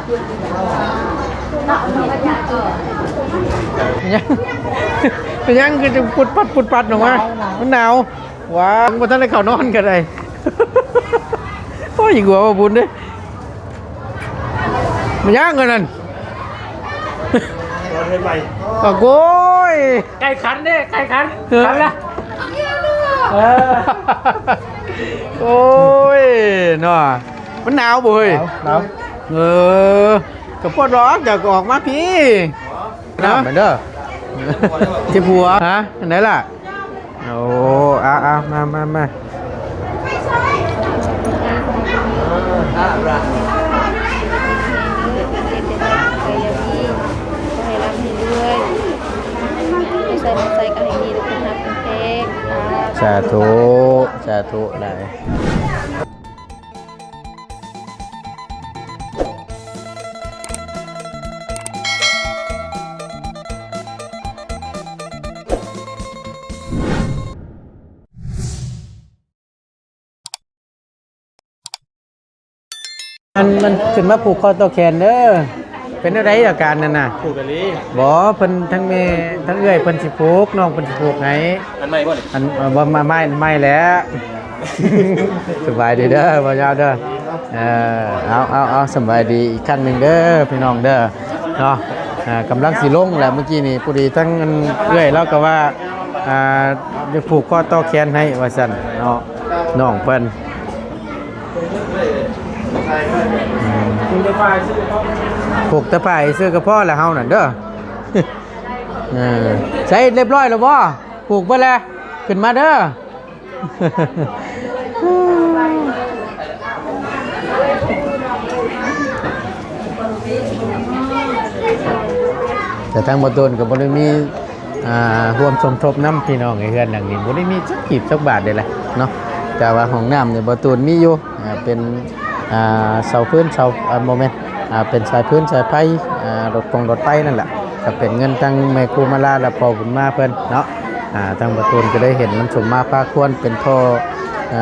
ເປັນຫຍັງ ເປັນຫຍັງຄືຈະປຸດປັດ ປຸດປັດອອກມາ? ໜາວ ມັນໜາວ. ຫວາ ບໍ່ທັນໄດ້ເຂົ້ານອນກໍໄດ້. ໂອ້ຍ ຫົວບໍ່ບຸນເດ້. ມັນຫຍັງອັນນັ້ນ? ເຮັດໃໝ່. ໂອ້ໂກຍ ໄກ່ຂັນເດ້ ໄກ່ຂັນ. ເອີ ຂັນລະ. ເອີ ໂອ້ຍ ເນາະ. ມັນໜາວບໍ່ເຮີ້ຍ? ໜາວ ໜາວ. ເອີ ກໍປອດອອກ ເຈົ້າກໍອອກມາພີ້. ນະ ນ້ຳມັນເດີ ເຈັບຫົວ. ຮະ ອັນໃດລະ? ໂອ້ ອາ ອາ ມາ ມາ ມາ. ສາທຸ ສາທຸຫຼາຍ. ມັນ ມັນຂຶ້ນມາຜູກຂໍ້ຕໍ່ແຂນເດີ. ເປັນແນວໃດອາການນັ້ນນະ? ຜູກອີ່ຫຼີ. ບໍ່ ເພິ່ນ ທັງແມ່ ທັງເອື້ອຍເພິ່ນຊິຜູກ ນ້ອງເພິ່ນຊິຜູກໃຫ້. ອັນໃໝ່ບໍ່ນີ້? ອັນ ເອີ ບໍ່ ມາ ໃໝ່ ໃໝ່ແລ້ວ. ສະບາຍດີເດີ ບໍ່ຍາວເດີ. ເອີ ເອົາ ເອົາ ເອົາ ສະບາຍດີອີກຄັ້ງໜຶ່ງເດີພີ່ນ້ອງເດີ ເນາະ. ອ່າ ກຳລັງຊິລົງແຫຼະ ເມື່ອກີ້ນີ້ ພໍດີທັງອັນເອື້ອຍລາວກໍວ່າ ອ່າ ຈະຜູກຂໍ້ຕໍ່ແຂນໃຫ້ວ່າຊັ້ນເນາະ ນ້ອງເພິ່ນ. ອືມ ຜູກແຕ່ຜ້າຊື່ກໍພໍແລ້ວເຮົານັ້ນເດີ. ເອີ ໃສ່ຮຽບຮ້ອຍແລ້ວບໍ່? ຜູກເບິດແລ້ວ ຂຶ້ນມາເດີ. ແຕ່ທາງບໍ່ໂຕນກໍບໍ່ໄດ້ມີ ອ່າ ຮ່ວມສົມທົບນຳພີ່ນ້ອງ ໃນເຮືອນຫຼັງນີ້ບໍ່ໄດ້ມີຈັກກີບຈັກບາດເດລະເນາະ. ແຕ່ວ່າຫ້ອງນ້ຳນີ້ບໍ່ໂຕນມີຢູ່ ອ່າ ເປັນ ອ່າ ເສົາຟືນ ເສົາ ອ່າ ບໍ່ແມ່ນ ອ່າ ເປັນສາຍຟືນສາຍໄຟ ອ່າ ລົດກົງລົດໄຟນັ້ນແຫຼະ ກໍເປັນເງິນທາງແມ່ຄູມາລາ ແລະ ພໍ່ບຸນມາເພິ່ນເນາະ. ອ່າ ທາງບໍ່ຕູນກໍໄດ້ເຫັນມັນສົມມາພາຄວນ ເປັນທໍ່ ເອີ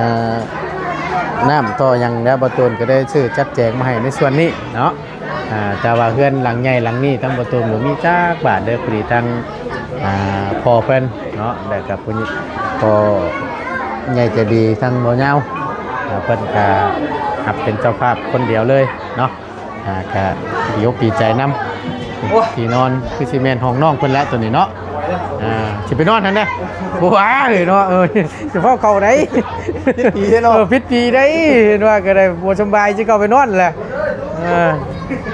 ນ້ຳທໍ່ຫຍັງແລ້ວ ບໍ່ຕູນກໍໄດ້ຊື້ຈັດແຈງມາໃຫ້ໃນສ່ວນນີ້ເນາະ. ອ່າ ແຕ່ວ່າເຮືອນຫຼັງໃຫຍ່ຫຼັງນີ້ ທາງບໍ່ຕູນບໍ່ມີຈັກບາດເດີ ພໍດີທາງ ອ່າ ພໍ່ເພິ່ນເນາະ ແລ້ວກໍຜູ້ ພໍ່ໃຫຍ່ໃຈດີ ທາງບໍ່ຍາວ ອ່າ ເພິ່ນກໍຮັບເປັນເຈົ້າພາບຄົນດຽວເລີຍເນາະ. ອ່າ ກະດີອົກດີໃຈນຳ ໂອ້ຍ ທີ່ນອນຄືຊິແມ່ນຫ້ອງນ້ອງເພິ່ນແຫຼະໂຕນີ້ເນາະ. ອ່າ ຊິໄປນອນຫັ້ນເດ້ ບໍ່ວ່າເອີຍເນາະ. ເອີ ຊິເຝົ້າເຂົ້າໃດ ຜິດຜີເນາະ. ເອີ ຜິດຜີໃດ ເຫັນວ່າກໍໄດ້ບໍ່ສຳບາຍ ຊິເຂົ້າໄປນອນແຫຼະ. ເອີ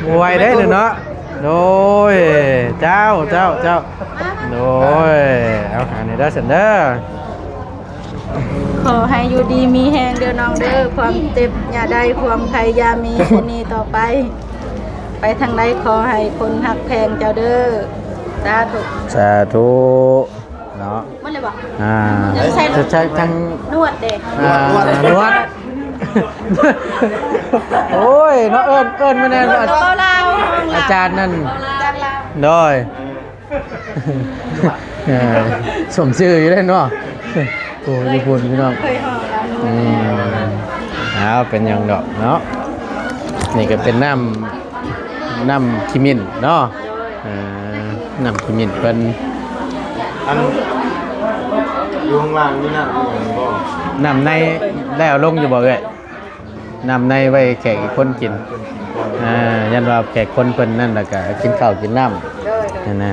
ບໍ່ໄຫວເດ້ເນາະ. ໂດຍ ເຈົ້າ ເຈົ້າ ເຈົ້າ ໂດຍ ເອົາ ອັນນີ້ເດີ ຊັ້ນເດີ. ຂໍໃຫ້ຢູ່ດີມີແຮງເດີນ້ອງເດີ ຄວາມເຈັບຢ່າໄດ້ ຄວາມໄຂ້ຢ່າມີ ເປັນນີ້ຕໍ່ໄປ ໄປທາງໃດຂໍໃຫ້ຄົນຮັກແພງເຈົ້າເດີ ສາທຸ ສາທຸ ເນາະ. ໝົດແລ້ວບໍ່? ອ່າ ໃຊ້ ໃຊ້ທັງນວດເດ້ ອ່າ ນວດ ນວດ ໂອ້ຍ ເນາະ ເອີ້ນ ເອີ້ນມາແດ່ ເອີ ອາຈານນັ້ນ ອາຈານລາວ ໂດຍ. ເອີ ສົມຊື່ຢູ່ເດ້ເນາະ ໂອ້ ຍີ່ປຸ່ນພີ່ນ້ອງ ເຄີຍຮ້ອງລຳ ອືມ ອ້າວ ເປັນຫຍັງດອກເນາະ. ນີ້ກໍເປັນນ້ຳ ນ້ຳຂີ້ໝິ້ນເນາະ ໂດຍ ເອີ ນ້ຳຂີ້ໝິ້ນເພິ່ນ ອັນ ຢູ່ຂ້າງລ່າງມີນ້ຳອີ່ຫຍັງບໍ່? ນ້ຳໃນໄດ້ເອົາລົງຢູ່ບໍ່ເອື້ອຍ? ນ້ຳໃນໄວ້ແຂກອີກຄົນກິນ ອ່າ ຢ້ານວ່າແຂກຄົນເພິ່ນນັ້ນ ແລ້ວກະກິນເຂົ້າກິນນ້ຳ ໂດຍ ນັ້ນນະ.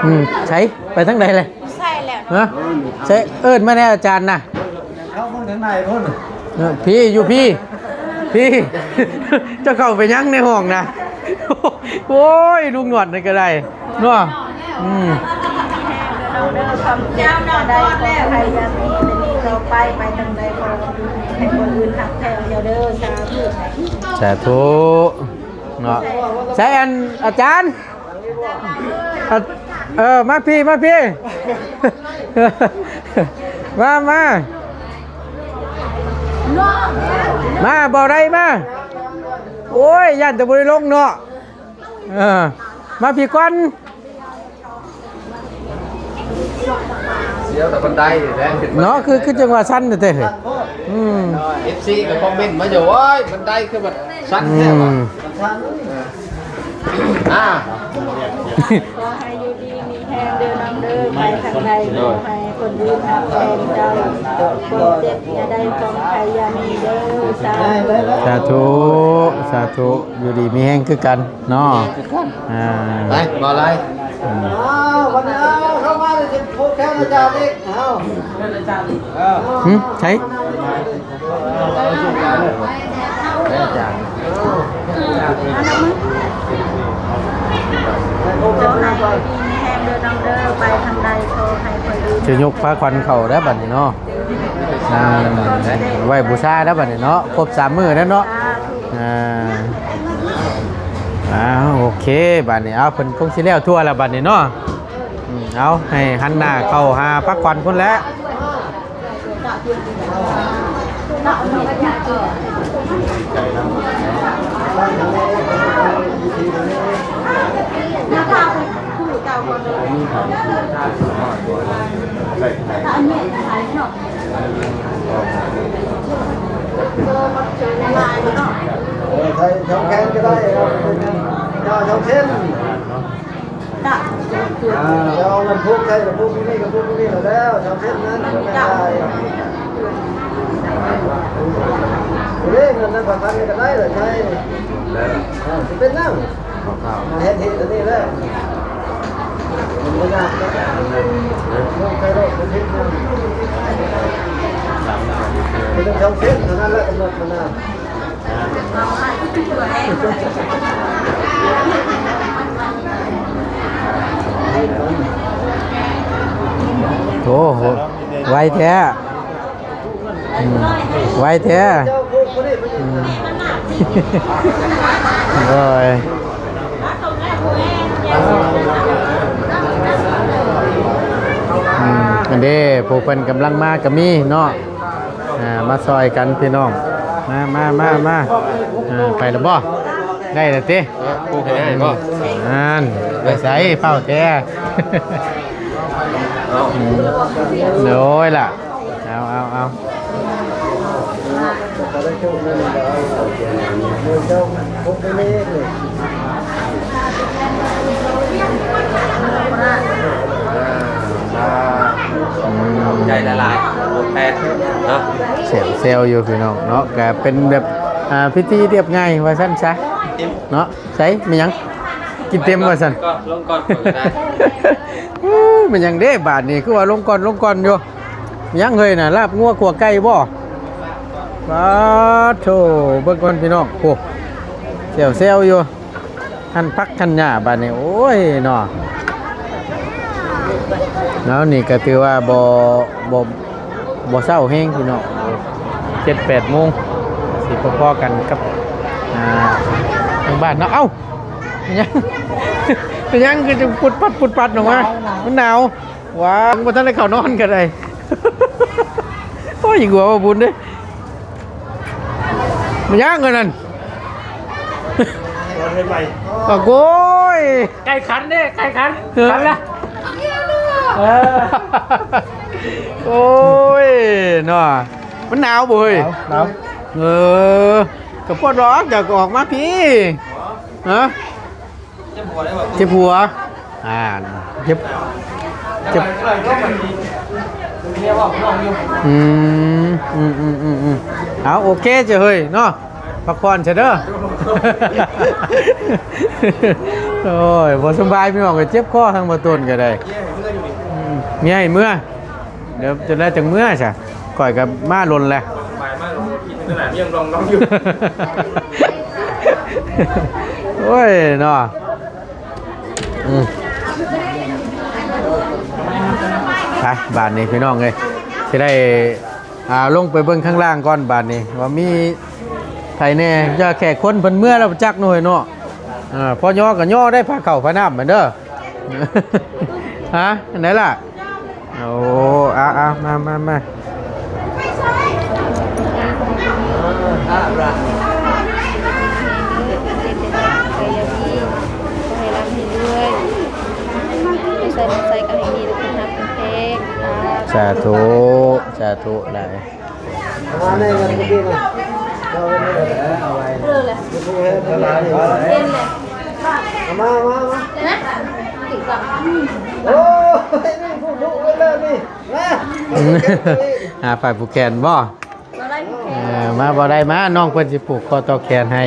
ອືມ ໃສ ໄປທາງໃດແຫຼະ? ໃສແລ້ວ ຮະ ໃສ ເອີ້ນມາແດ່ອາຈານນະ. ເອີ ພີ້ ຢູ່ພີ້ ພີ້ ເຈົ້າເຂົ້າໄປຫຍັງໃນຫ້ອງນະ? ໂອ້ຍ ລຸງໜວດນັ້ນກໍໄດ້ເນາະ ອືມ ເຈົ້ານອນກ່ອນແລ້ວ ໃຫ້ຢ່າມີແຕ່ນີ້ຕໍ່ໄປ ໄປທາງໃດກໍໃຫ້ຄົນອື່ນຮັກແພງເຈົ້າເດີ ສາທຸ ສາທຸເນາະ. ໃສ ອັນ ອາຈານ ອາ ເອີ ມາພີ້ ມາພີ້ ມາ ມາ ມາ ບໍ່ໄດ້ມາ ໂອ້ຍ ຢ້ານແຕ່ບໍ່ໄດ້ລົງເນາະ ເອີ ມາພີ້ກ່ອນ. ດຽວແຕ່ບັນໄດນີ້ແຫຼະຂຶ້ນມາ ເນາະ ຄື ຄືຈັ່ງວ່າຊັນແທ້ໆ ເຮີ້ຍ ອືມ ເອັຟຊີກໍຄອມເມັນມາຢູ່ ໂອ້ຍ ບັນໄດຄືມັນຊັນແທ້ວ່າ ອືມ ອ່າ ຂໍໃຫ້ຢູ່ດີມີແຮງເດີນ້ອງເດີ ໄປທາງໃດຂໍໃຫ້ຄົນອື່ນຮັກແພງເຈົ້າ ຄວາມເຈັບຢ່າໄດ້ ຄວາມໄຂ້ຢ່າມີເດີ ສາທຸ ສາທຸ ສາທຸ ຢູ່ດີມີແຮງຄືກັນເນາະ ຄືກັນ ອ່າ ໄປ ບໍ່ຫຼາຍ ອືມ ອ້າວ ບັດນີ້ເຂົ້າມາຊິຜູກແຂນອາຈານອີກ ເອົາ ຫຶ ໃສ ຂໍໃຫ້ຢູ່ດີມີແຮງເດີນ້ອງເດີ ໄປທາງໃດຂໍໃຫ້ຄົນອື່ນ ຈະຍົກພາຂວັນເຂົ້າແລ້ວບັດນີ້ເນາະ ອ່າ ໄວ້ບູຊາແລ້ວບັດນີ້ເນາະ ຄົບສາມມື້ແລ້ວເນາະ ອ່າ ອ່າ ໂອເຄ ບາດນີ້ ເອົາ ເພິ່ນຄົງຊິແລ້ວທົ່ວແລ້ວບາດນີ້ເນາະ ອືມ ເອົາ ໃຫ້ຫັນໜ້າເຂົ້າຫາພາຂວັນພຸ້ນແຫຼະ ເອີ ໃສ່ຊ່ອງແຂນກໍໄດ້ ເອົາເປັນຫຍັງ ເອົາຊ່ອງເສັ້ນ ອ່າ ເຈົ້າເອົາມັນຜູກໃສ່ ຜູກຢູ່ນີ້ກໍຜູກຢູ່ນີ້ແລ້ວ ຊ່ອງເສັ້ນນັ້ນ ເຈົ້າ ເດ້ ເງິນນັ້ນ ພັນ ກໍໄດ້ລະ ໃສ່ ເອີ ຊິເປັນຫຍັງ ເຮັດ ເຮັດອັນນີ້ແຫຼະ ມັນບໍ່ຍາກ ເອີ ລົງໃສ່ໂລດ ບໍ່ຜິດຫຍັງ ມີແຕ່ຊ່ອງເສັ້ນເທົ່ານັ້ນແຫຼະ ກຳນົດມັນນະ ໂອ້ໂຫ ໄວແທ້ ອືມ ໄວແທ້ ອືມ ໂອ້ຍ ອືມ ອັນເດ້ ຜູ້ເພິ່ນກຳລັງມາກໍມີເນາະ ອ່າ ມາຊ່ອຍກັນພີ່ນ້ອງ ມາ ມາ ມາ ມາ ເອີ ໄປແລ້ວບໍ່? ໄດ້ແລ້ວຕິ? ເອີ ປູໃຫ້ໄດ້ບໍ່? ນັ້ນ ໄປໃສ ຟ້າວແທ້ ເອົາ ໂດຍລະ ເອົາ ເອົາ ເອົາ ຂອບໃຈຫຼາຍໆ ແປດເນາະ ແຊວໆຢູ່ພີ່ນ້ອງເນາະ ກະເປັນແບບ ອ່າ ພິທີລຽບງ່າຍວ່າຊັ້ນຊະເນາະ ໃສ ແມ່ນຫຍັງ ກິນເຕັມວ່າຊັ້ນ ກໍລົງກ່ອນກໍໄດ້ ໂອ້ ແມ່ນຫຍັງເດ້ບາດນີ້ ຄືວ່າລົງກ່ອນ ລົງກ່ອນຢູ່ ຫຍັງເຮີ້ຍນະ ລາບງົວຂົ້ວໄກ່ບໍ່? ປາດໂທ້ ເບິ່ງກ່ອນພີ່ນ້ອງ ໂອ້ ແຊວໆຢູ່ ຫັ່ນຜັກຫັ່ນຫຍ້າບາດນີ້ ໂອ້ຍເນາະ ແລ້ວນີ້ກໍຖືວ່າບໍ່ ບໍ່ ບໍ່ເຊົ້າແຮງພີ່ນ້ອງ ເຈັດແປດໂມງ ຊິພໍໆກັນກັບ ອ່າ ທາງບ້ານເນາະ ເອົ້າ ເປັນຫຍັງ ເປັນຫຍັງຄືຈັ່ງປຸດປັດ ປຸດປັດອອກມາ ໜາວ ມັນໜາວ ຫນາວ ວ້າ ຍັງບໍ່ທັນໄດ້ເຂົ້ານອນກໍໄດ້ ໂອ້ຍ ຫົວບໍ່ບຸນເດ້ ມັນຫຍັງອັນນັ້ນ ເອົາໂກຍ ໄກ່ຂັນເດ້ ໄກ່ຂັນ ເອີ ຂັນລະ ເອີ ໂອ້ຍ ເນາະ ມັນໜາວບໍ່ເຮີ້ຍ? ໜາວ ໜາວ ເອີ ກໍປອດອອກ ຢາກອອກມາພີ້ ຮະ? ເຈັບຫົວ ອ່າ ເຈັບ ເຈັບ ອືມ ອືມ ເອົາ ໂອເຄເຈົ້າເຮີ້ຍເນາະ ພັກຜ່ອນຊະເດີ ໂອ້ຍ ບໍ່ສະບາຍ ພີ່ນ້ອງ ກໍເຈັບຄໍ ທາງບໍ່ຕົ້ນກໍໄດ້ ອືມ ເມຍໃຫ້ເມືອ ດຽວຈະໄດ້ຈັ່ງເມືອຊະ ຂ້ອຍກໍມາດົນແລ້ວ ໂອ້ຍເນາະ ອືມ ໄປ ບາດນີ້ພີ່ນ້ອງເອີຍ ຊິໄດ້ ອ່າ ລົງໄປເບິ່ງຂ້າງລ່າງກ່ອນ ບາດນີ້ວ່າມີໃຜແດ່ ຢ່າແຂກຄົນເພິ່ນເມືອແລ້ວຈັກໜ່ອຍເນາະ ເອີ ພໍຍໍກໍຍໍໄດ້ ພາເຂົ້າພານ້ຳຫັ້ນເດີ ຮະ ອັນໃດລະ? ໂອ້ ເອົາໆ ມາ ມາ ມາ ໄປໃສມາໃສກໍໃຫ້ມີແຕ່ຄົນຮັກຄົນແພງ ສາ ສາທຸ ສາທຸຫຼາຍ. ເອົາມາ ເອົາມາ ເອົາມາ. ໂອ້ຍ ນີ້ຜູ້ດຸເລີຍນີ້ ມາ ຫາຝ່າຍຜູ້ແຂນບໍ່? ບໍ່ໄດ້ຜູ້ແຂນ ເອີ ມາບໍ່ໄດ້ມາ ນ້ອງເພິ່ນຊິຜູກຂໍ້ຕໍ່ແຂນໃຫ້.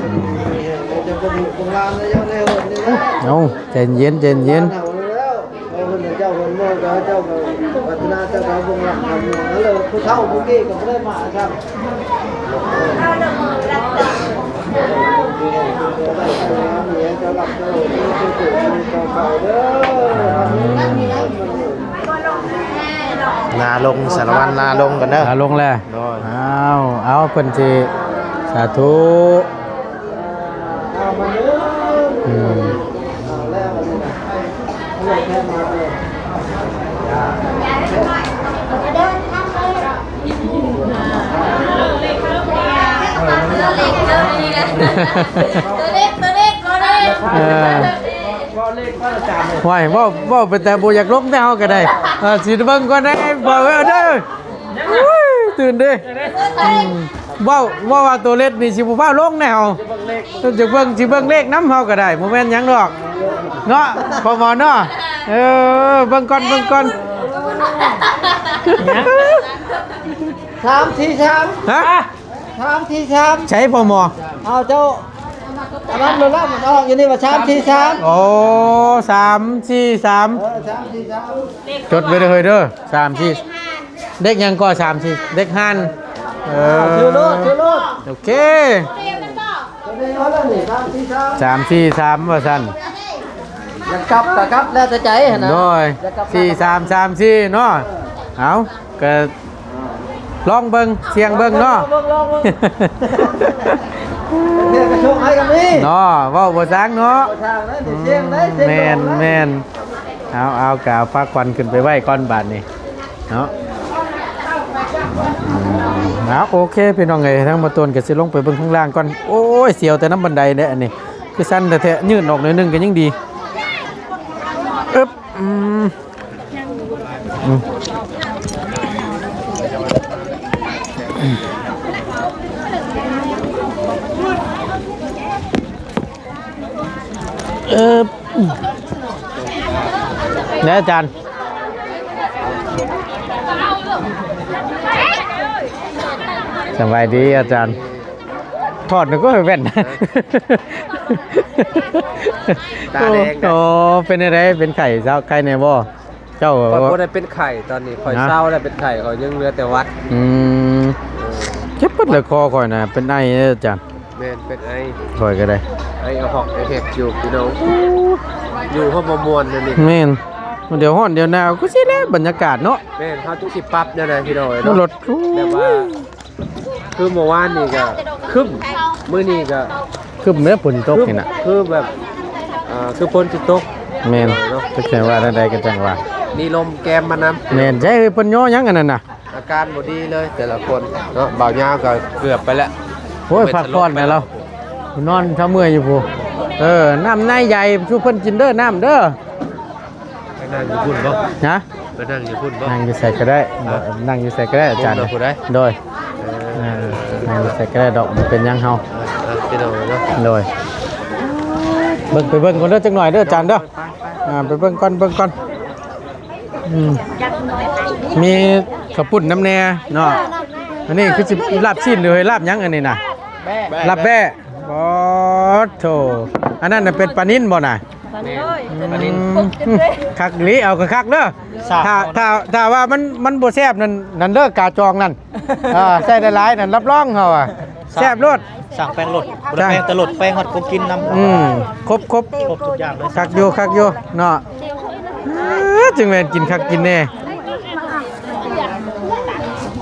ອືມ ເອົາ ໃຈເຢັນ ໃຈເຢັນ. ເອີ ເພິ່ນເຈົ້າເພິ່ນເມືອ ເຈົ້າກໍພັດທະນາ ເຈົ້າກໍເບິ່ງຫຼັງທຳເມືອງ ແລ້ວຜູ້ເຖົ້າຜູ້ແກ່ກໍບໍ່ໄດ້ມາຊ້ຳ. ນາລົງ ສາລະວັນ ນາລົງກັນເດີ ນາລົງແລ້ວ. ໂດຍ ອ້າວ ເອົາ ເພິ່ນຊິ ສາທຸ. ອືມ ເອີ ໂອ້ຍ ເວົ້າ ເວົ້າເປັນຕາບໍ່ຢາກລົງແຕ່ເຮົາກໍໄດ້ ເອີ ຊິເບິ່ງກ່ອນເດ້ ບອກເອີເດີ. ອຸ້ຍ ຕື່ນເດ້ ອືມ ເວົ້າ ເວົ້າວ່າໂຕເລັກນີ້ຊິບໍ່ຟ້າວລົງແນວ ຈະເບິ່ງ ຊິເບິ່ງເລກນຳເຮົາກໍໄດ້ ບໍ່ແມ່ນຫຍັງດອກເນາະ ພໍ່ໝໍເນາະ. ເອີ ເບິ່ງກ່ອນ ເບິ່ງກ່ອນ ສາມສີ່ສາມ ຮະ? ສາມສີ່ສາມ ໃສພໍ່ໝໍ? ເອົາ ເຈົ້າ ອັນນັ້ນໂລດລະ ມັນອອກຢູ່ນີ້ວ່າສາມສີ່ສາມ. ໂອ້ ສາມສີ່ສາມ ເອີ ສາມສີ່ສາມ ຈົດໄວ້ເດີເຮີ້ຍເດີ ສາມສີ່ ເດັກຫຍັງກໍ ສາມສີ່ ເດັກຫ່ານ. ເອີ ຖືໂລດ ຖືໂລດ ໂອເຄ ສາມສີ່ສາມ ວ່າຊັ້ນ. ຢາກກັບກໍກັບ ແລ້ວແຕ່ໃຈຫັ້ນນະ ໂດຍ ສີ່ສາມສາມສີ່ເນາະ. ເອີ ເອົາ ກໍລອງເບິ່ງ ສ່ຽງເບິ່ງເນາະ ລອງເບິ່ງ ລອງເບິ່ງ ເພື່ອກະໂຊກໃຫ້ກໍມີເນາະ ເວົ້າບໍ່ຊ່າງເນາະ ບໍ່ຊ່າງເດ້ ຊິສ່ຽງໄດ້ ອືມ ສ່ຽງ ແມ່ນ ດອກໄດ້ ແມ່ນ. ເອົາ ເອົາ ກະເອົາພາຂວັນຂຶ້ນໄປໄວ້ກ່ອນບາດນີ້ເນາະ. ອືມ ເອົາ ໂອເຄ ພີ່ນ້ອງເອີຍ ທາງບ່າວໂຕນກໍຊິລົງໄປເບິ່ງຂ້າງລ່າງກ່ອນ. ໂອ້ຍ ສຽວແຕ່ນຳບັນໄດເດ້ ອັນນີ້ຄືຊັນແທ້ໆ ຍືດອອກໜ້ອຍໜຶ່ງກໍຍັງດີ. ອຶບ ອືມ ອືມ ເອີ ເດີອາຈານ ສະບາຍດີອາຈານ. ຖອດໜຶ່ງກໍແວ່ນ ຕາແດງ ໂອ້ ເປັນຈັ່ງໃດ ເປັນໄຂ້ເຈົ້າ ໄຂ້ແດ່ບໍ່? ເຈົ້າ ຂ້ອຍບໍ່ໄດ້ເປັນໄຂ້ ຕອນນີ້ຂ້ອຍ ນະ ເຊົາແລ້ວເປັນໄຂ້ ຂ້ອຍຍັງເຫຼືອແຕ່ຫວັດ. ອືມ ເອີ ເຈັບເບິດເລີຍຄໍຂ້ອຍນະ ເປັນໄອເດີອາຈານ. ແມ່ນ ເປັນໄອ ຂ້ອຍກໍໄດ້ ໄອອະຮອກໄອແຮກຢູ່ພີ່ນ້ອງ ຢູ່ເຮົາບໍ່ມ່ວນແນວນີ້. ແມ່ນ ດຽວຮ້ອນດຽວໜາວຄືຊິແຫຼະ ບັນຍາກາດເນາະ. ແມ່ນ ເຮົາຈະຊິປັບແນວໃດພີ່ນ້ອງເອີຍເນາະ ມັນລົດ ແບບວ່າ ຄືເມື່ອວານນີ້ກໍຄຶ້ມ ມື້ນີ້ກໍຄຶ້ມແລ້ວ ຝົນຕົກນີ້ນະ ຄືແບບ ອ່າ ຄືຝົນຊິຕົກ. ແມ່ນ ເນາະ ຈັກຊິວ່າແນວໃດກໍຈັ່ງວ່າ ມີລົມແກມມານຳ. ແມ່ນ ໃຊ່ ເພິ່ນຍໍຫຍັງອັນນັ້ນນະ ອາການບໍ່ດີເລີຍແຕ່ລະຄົນເນາະ. ບ່າວຍາວກໍເກືອບໄປແລ້ວ ໂອ້ຍ ພັກຜ່ອນແລ້ວ ນອນຊະເມື່ອຍຢູ່ພຸ້ນ. ເອີ ນ້ຳໃນໃຫຍ່ສູ່ເພິ່ນກິນເດີ ນ້ຳເດີ. ໄປນັ່ງຢູ່ພຸ້ນບໍ່? ຮະ? ໄປນັ່ງຢູ່ພຸ້ນບໍ່? ນັ່ງຢູ່ໃສກໍໄດ້ ຮະ? ນັ່ງຢູ່ໃສກໍໄດ້ອາຈານ. ໂດຍ ເອີ ນັ່ງຢູ່ໃສກໍໄດ້ດອກ ບໍ່ເປັນຫຍັງເຮົາ. ເອີ ເອີ ພີ່ນ້ອງເອີຍເນາະ. ໂດຍ ເບິ່ງ ໄປເບິ່ງກ່ອນເດີ ຈັກໜ້ອຍເດີອາຈານເດີ. ໄປ ໄປ ອ່າ ໄປເບິ່ງກ່ອນ ເບິ່ງກ່ອນ. ອືມ ມີເຂົ້າປຸ້ນນຳແດ່ເນາະ. ອັນນີ້ຄືຊິລາບຊີ້ນ ຫຼືລາບຫຍັງອັນນີ້ນະ? ແບ້ ລາບແບ້. ໂອ້ໂທ້ ອັນນັ້ນນະເປັນປານິນບໍ່ນະ? ປານິນ ອືມ ປານິນ ຄັກອີ່ຫຼີ ເອົາຄັກໆເດີ. ຖ້າ ຖ້າ ຖ້າວ່າມັນ ມັນບໍ່ແຊບນັ້ນ ນັ້ນເດີ ກາຈອງນັ້ນ ເອີ ໃສ່ຫຼາຍໆນັ້ນ ຮັບຮອງເຮົາວ່າແຊບໂລດ. ສ້າງແປ້ງໂລດ ບໍ່ໄດ້ແປ້ງແຕ່ໂລດ ແປ້ງຮອດຂອງກິນນຳ. ອືມ ຄົບໆ ຄົບທຸກຢ່າງເລີຍ. ຄັກຢູ່ ຄັກຢູ່ເນາະ. ເອີ ຈຶ່ງແມ່ນກິນຄັກກິນແນ່.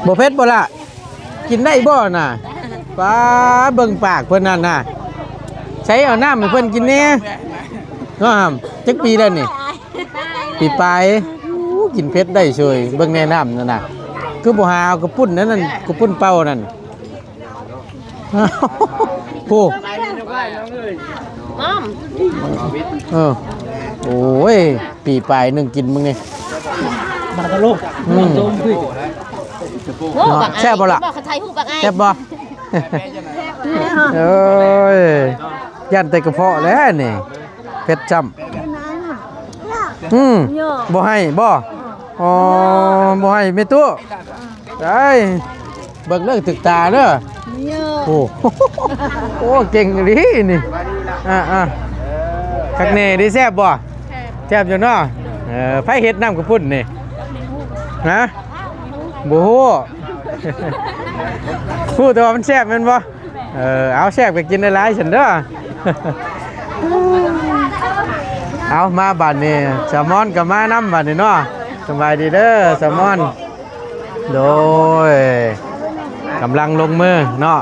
ບໍ່ເຜັດບໍ່ລະ? ກິນໄດ້ບໍ່ນະ? ປາດ ເບິ່ງປາກເພິ່ນນັ້ນນະ. ໃສ ເອົານ້ຳໃຫ້ເພິ່ນກິນແດ່ເນາະ. ຫຳ ຈັກປີແລ້ວນີ້? ປີປາຍ. ໂອ້ ກິນເຜັດໄດ້ເສີຍ. ເບິ່ງແນ່ນ້ຳນັ້ນນະ ຄືບໍ່ຫາເອົາກະປຸ້ນນັ້ນ ກະປຸ້ນເປົ່ານັ້ນ. ໂອ້ ເອີ ໂອ້ຍ ປີປາຍໜຶ່ງກິນມຶງນີ້. ຕະຫຼົກ ອືມ ໂອ້ ເນາະ ບັກອ້າຍ ແຊບບໍ່ລະ? ເຫັນບໍ່ ເຂົາຖ່າຍຮູບບັກອ້າຍ ແຊບບໍ່? ໂອ້ຍ ຢ້ານແຕ່ກະເພາະແຫຼະນີ້ ເຜັດຈ້ຳ ອືມ ບໍ່ໃຫ້ບໍ່? ອໍ ບໍ່ໃຫ້ແມ່ຕູ້ ໄດ້ ເບິ່ງເດີ ຖືກຕາເດີ ໂອ້ ໂອ້ ເກັ່ງອີ່ຫຼີນີ້ ອ່າໆ ຄັກແນ່ເດ ແຊບບໍ່? ແຊບ ແຊບຢູ່ເນາະ ເອີ ໃຜເຮັດນ້ຳກະປຸ້ນນີ້? ຮະ ບໍ່ຮູ້ ຮູ້ແຕ່ວ່າມັນແຊບແມ່ນບໍ່? ເອີ ເອົາ ແຊບກໍກິນຫຼາຍໆ ຊັ້ນເດີ ເອົາ ມາບາດນີ້ ສາວມອນກໍມານຳບາດນີ້ເນາະ ສະບາຍດີເດີ ສາວມອນ ໂດຍ ກຳລັງລົງມືເນາະ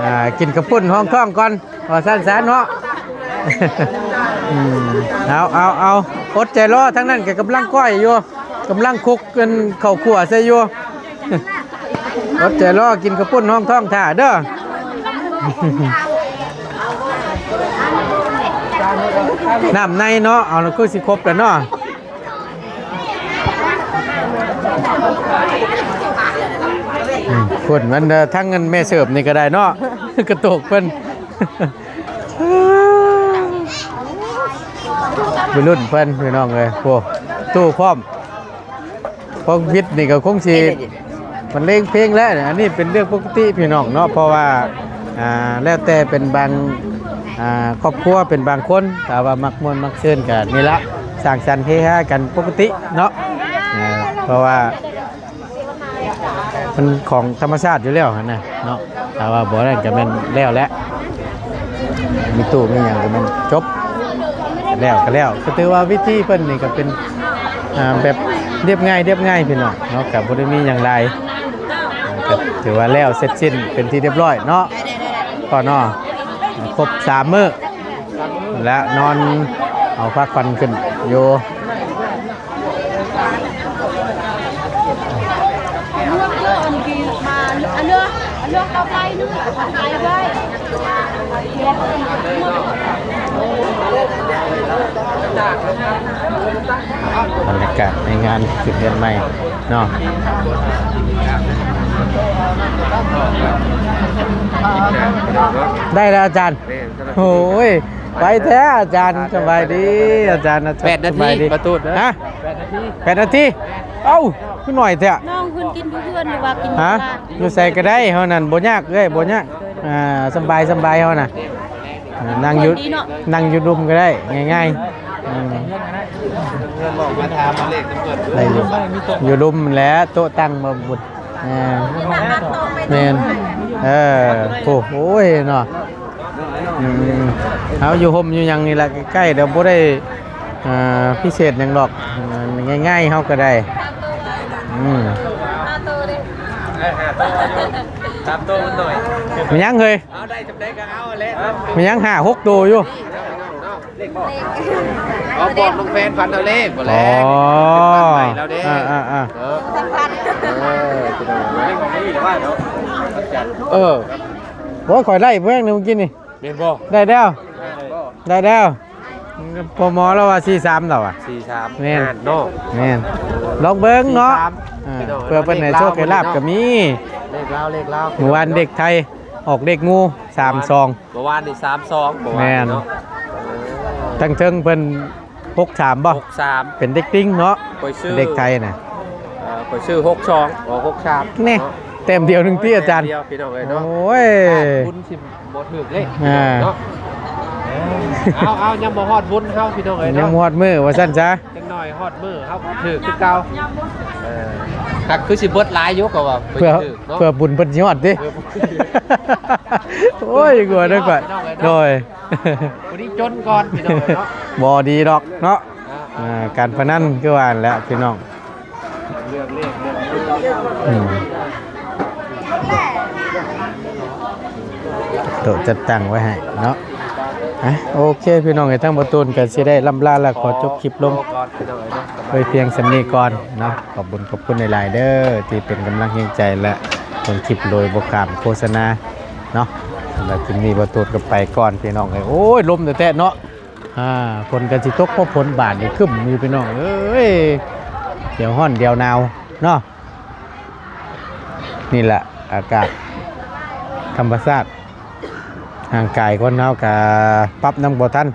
ອ່າ ກິນກະປຸ້ນຮອງທ້ອງກ່ອນ ວ່າຊັ້ນຊະເນາະ ອືມ ເອົາ ເອົາ ເອົາ ອົດໃຈລໍ ທາງນັ້ນກໍກຳລັງກ້ອຍຢູ່ ກຳລັງຄຸກອັນເຂົ້າຂົ້ວໃສ່ຢູ່ ອົດໃຈລໍກິນກະປຸ້ນຮອງທ້ອງຖ້າເດີ ນ້ຳໃນເນາະ ເອົາ ຄືຊິຄົບແລ້ວເນາະ ອືມ ພຸ້ນ ມັນ ເອີ ທັງອັນແມ່ເສີບນີ້ກໍໄດ້ເນາະ ກະໂຕກເພິ່ນ ໄປລຸ້ນເພິ່ນ ພີ່ນ້ອງເອີຍ ໂອ້ ຕູ້ພ້ອມ ພວກວິດນີ້ກໍຄົງຊິບັນເລງເພງແຫຼະ ອັນນີ້ເປັນເລື່ອງປົກກະຕິພີ່ນ້ອງເນາະ ເພາະວ່າ ອ່າ ແລ້ວແຕ່ເປັນບາງ ອ່າ ຄອບຄົວ ເປັນບາງຄົນ ຖ້າວ່າມັກມ່ວນມັກຊື່ນກໍນີ້ລະ ສ້າງສັນເຮຮາກັນປົກກະຕິເນາະ ເອີ ເພາະວ່າ ມັນຂອງທຳມະຊາດຢູ່ແລ້ວຫັ້ນນະເນາະ ຖ້າວ່າບໍ່ນັ້ນກໍແມ່ນແລ້ວແຫຼະ ມີຕູ້ມີຫຍັງກໍແມ່ນຈົບ ແລ້ວກໍແລ້ວ ກໍຖືວ່າວິທີເພິ່ນນີ້ກໍເປັນ ອ່າ ແບບລຽບງ່າຍ ລຽບງ່າຍພີ່ນ້ອງເນາະ ກໍບໍ່ໄດ້ມີຫຍັງຫຼາຍ ກໍຖືວ່າແລ້ວເສັດສິ້ນເປັນທີ່ລຽບຮ້ອຍເນາະ ພໍ່ເນາະ ຄົບສາມມື້ ແລະ ນອນເອົາຜ້າຂວັນຂຶ້ນຢູ່ ບັນຍາກາດໃນງານຂຶ້ນເຮືອນໃໝ່ເນາະ ໄດ້ແລ້ວອາຈານ ໂອ້ຍ ໄວແທ້ອາຈານ ສະບາຍດີອາຈານ ແປດນາທີ ສະບາຍດີ ປະຕູດເດີ ຮະ ແປດນາທີ ແປດນາທີ ເອົ້າ ຄືໜ້ອຍແທ້ ນ້ອງເພິ່ນກິນຢູ່ເຮືອນ ຫຼືວ່າກິນຢູ່ ຮະ ຢູ່ໃສກໍໄດ້ເຮົານັ້ນ ບໍ່ຍາກເອື້ອຍ ບໍ່ຍາກ ອ່າ ສະບາຍ ສະບາຍເຮົານະ ອ່າ ນັ່ງຢູ່ ນັ່ງຢູ່ລຸ່ມກໍໄດ້ ງ່າຍໆ ອືມ ໄດ້ຢູ່ ຢູ່ລຸ່ມແຫຼະ ໂຕະຕັ້ງບໍ່ບຸດ ອ່າ ແມ່ນ ເອີ ໂອ້ ໂອ້ຍເນາະ ອືມ ເຮົາຢູ່ຮົ່ມຢູ່ຫຍັງນີ້ແຫຼະ ໃກ້ໆ ດຽວບໍ່ໄດ້ ອ່າ ພິເສດຫຍັງດອກ ງ່າຍໆ ເຮົາກໍໄດ້ ອືມ ສາມໂຕມັນໜ້ອຍ ແມ່ນຫຍັງເຮີ້ຍ ເອົາໄດ້ຈຳໄດ້ກໍເອົາແຫຼະ ແມ່ນຫຍັງ ຫ້າຫົກໂຕຢູ່ ເອົາບອກນ້ອງແຟນຝັນເອົາເລກບໍ່ແຫຼະ ອໍ ເປັນບ້ານໃໝ່ແລ້ວເດ້ ອ່າໆ ເອີ ເອີ ໂອ້ຍ ຂ້ອຍໄດ້ເພິ່ນມື້ກີ້ນີ້ ແມ່ນບໍ່? ໄດ້ແລ້ວ ໄດ້ແລ້ວ ພໍ່ໝໍລາວວ່າ ສີ່ສາມ ລາວວ່າ ສີ່ສາມ ແມ່ນ ງານເນາະ ແມ່ນ ລອງເບິ່ງເນາະ ສີ່ສາມ ເອີ ເພື່ອເພິ່ນໃຫ້ໂຊກໃຫ້ລາບກໍມີ ເລກລາວ ເລກລາວ ມື້ວານເດັກໄທອອກເລກງູ ສາມສອງ ເມື່ອວານນີ້ ສາມສອງ ເມື່ອວານນີ້ເນາະ ແມ່ນ ເອີ ທາງເທິງເພິ່ນ ຫົກສາມ ບໍ່? ຫົກສາມ ເປັນເດັກຕິງເນາະ ຂ້ອຍຊື້ເດັກໄທນະ ເອີ ຂ້ອຍຊື້ ຫົກສອງ ອອກ ຫົກສາມ ແນ່ ເນາະ ແຕ້ມດຽວໜຶ່ງຕິອາຈານ ແຕ້ມດຽວ ພີ່ນ້ອງເອີຍເນາະ ໂອ້ຍ ບຸນຊິບໍ່ຖືກເລກ ອ່າ ເນາະ ເອີ ເອົາໆ ຍັງບໍ່ຮອດບຸນເຮົາ ພີ່ນ້ອງເອີຍເນາະ ຍັງບໍ່ຮອດມື້ວ່າຊັ້ນຊະ ຈັກໜ້ອຍຮອດມື້ເຮົາກໍຖືກຄືເກົ່າ ເອີ ຫາກຄືຊິເບິດຫຼາຍຢູ່ ກໍວ່າບໍ່ຖືກເນາະ ເພື່ອ ເພື່ອບຸນເພິ່ນຊິຮອດຕິ ເອີ ໂອ້ຍ ກົວເດີຂ້ອຍ ພີ່ນ້ອງເອີຍເນາະ ໂດຍ ບໍ່ດີຈົນກ່ອນພີ່ນ້ອງເອີຍເນາະ ບໍ່ດີດອກເນາະ ອ່າ ອ່າ ການພະນັນຄືວ່າຫັ້ນແຫຼະພີ່ນ້ອງ ເລືອກເລກເລືອກ ອືມ ໂຕະຈັດຕັ້ງໄວ້ໃຫ້ເນາະ ອ່ະ ໂອເຄ ພີ່ນ້ອງເອີຍ ທາງບ່າວຕູນກໍຊິໄດ້ລ່ຳລາ ແລະ ຂໍຈົບຄລິບລົງ ໂດຍພຽງສ່ຳນີ້ກ່ອນເນາະ ຂອບບຸນຂອບຄຸນຫຼາຍໆເດີ ທີ່ເປັນກຳລັງແຮງໃຈ ແລະ ເບິ່ງຄລິບໂດຍບໍ່ຂ້າມໂຄສະນາເນາະ ສຳລັບຄລິບນີ້ບ່າວຕູນກໍໄປກ່ອນພີ່ນ້ອງເອີຍ ໂອ້ຍ ລົມແທ້ໆເນາະ ອ່າ ຝົນກໍຊິຕົກ ພໍຝົນບາດນີ້ຄຶ້ມຢູ່ພີ່ນ້ອງເອີຍ ດຽວຮ້ອນດຽວໜາວເນາະ. ນີ້ແຫຼະອາກາດທຳມະຊາດ ຮ່າງກາຍຄົນເຮົາກະປັບນຳບໍ່ທັນ.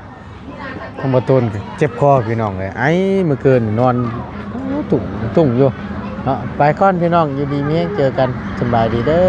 ທາງບໍ່ຕູນເຈັບຄໍພີ່ນ້ອງເອີຍ ໄອມື້ຄືນນອນຕຸ້ງໆຢູ່ເນາະ. ໄປກ່ອນພີ່ນ້ອງ ຢູ່ດີມີແຮງ ເຈີກັນ ສະບາຍດີເດີ.